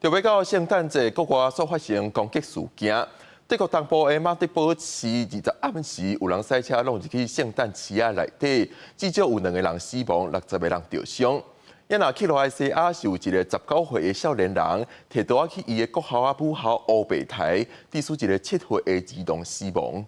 就欲到聖誕節，國外煞發生攻擊事件。德國東部的馬德堡市20暗時有人駛車挵入去聖誕市仔內底，至少有兩個人死亡，60個人著傷。啊若克羅埃西亞是有一個19歲的少年人，提刀仔去伊的國校仔母校烏白刣，致使一個7歲的兒童死亡。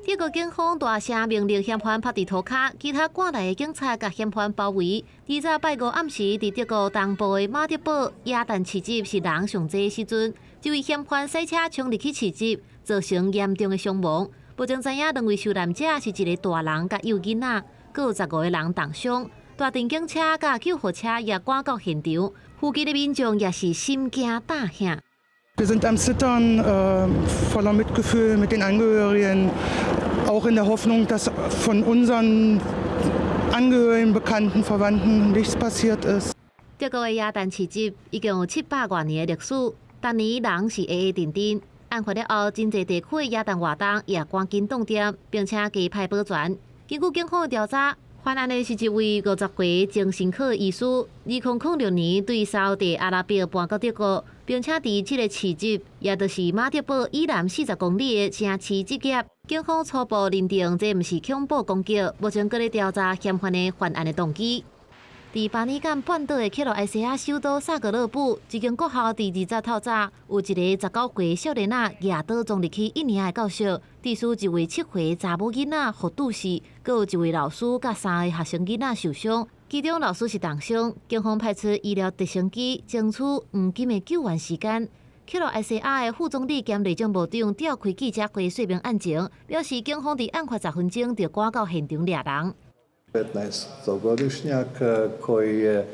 德國警方大聲命令嫌犯趴佇塗跤，其他趕來的警察共嫌犯包圍。20拜五暗時，佇德國東部的馬德堡耶誕市集是人上濟時陣，這位嫌犯駛車衝入去市集，造成嚴重的傷亡。目前知影兩位受難者是一個大人佮幼囡仔，閣有15個人重傷。大陣警車佮救護車也趕到現場，附近的民眾也是心驚膽嚇。 Wir sind am Zittern, voller Mitgefühl mit den Angehörigen, auch in der Hoffnung, dass von unseren Angehörigen, Bekannten, Verwandten nichts passiert ist. 德國的耶誕市集已經有700外年的歷史，逐年人是會會陣陣。案發了後，真濟地區的耶誕活動也趕緊凍定，並且加派保全。根據警方的調查，犯案的是一位50歲精神科醫師，2006年對沙烏地阿拉伯搬到德國，並且佇這個市集，也就是馬德堡以南40公里的城市執業。警方初步認定這毋是恐怖攻擊，目前閣咧調查嫌犯的犯案的動機。佇巴爾幹半島的克羅埃西亞首都薩格勒布，一間國校佇20透早有一個19歲少年仔舉刀衝入去一年的教室，致使一位7歲查某囡仔予毒死，閣有一位老師佮三个學生囡仔受傷，其中老師是重傷。警方派出醫療直升機爭取黃金的救援時間。克羅埃西亞的副總理兼內政部長召開記者會說明案情，表示警方佇案發10分鐘就趕到現場掠人。 15-godišnjak koji je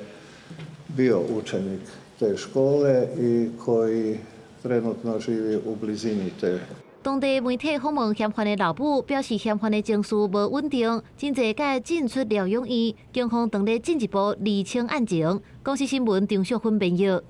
bio učenik te škole i koji trenutno živi u blizini te. 當地媒體訪問嫌犯的老母，表示嫌犯的情緒無穩定，真濟擺進出療養院，警方正咧進一步釐清案情。公視新聞張淑芬編譯。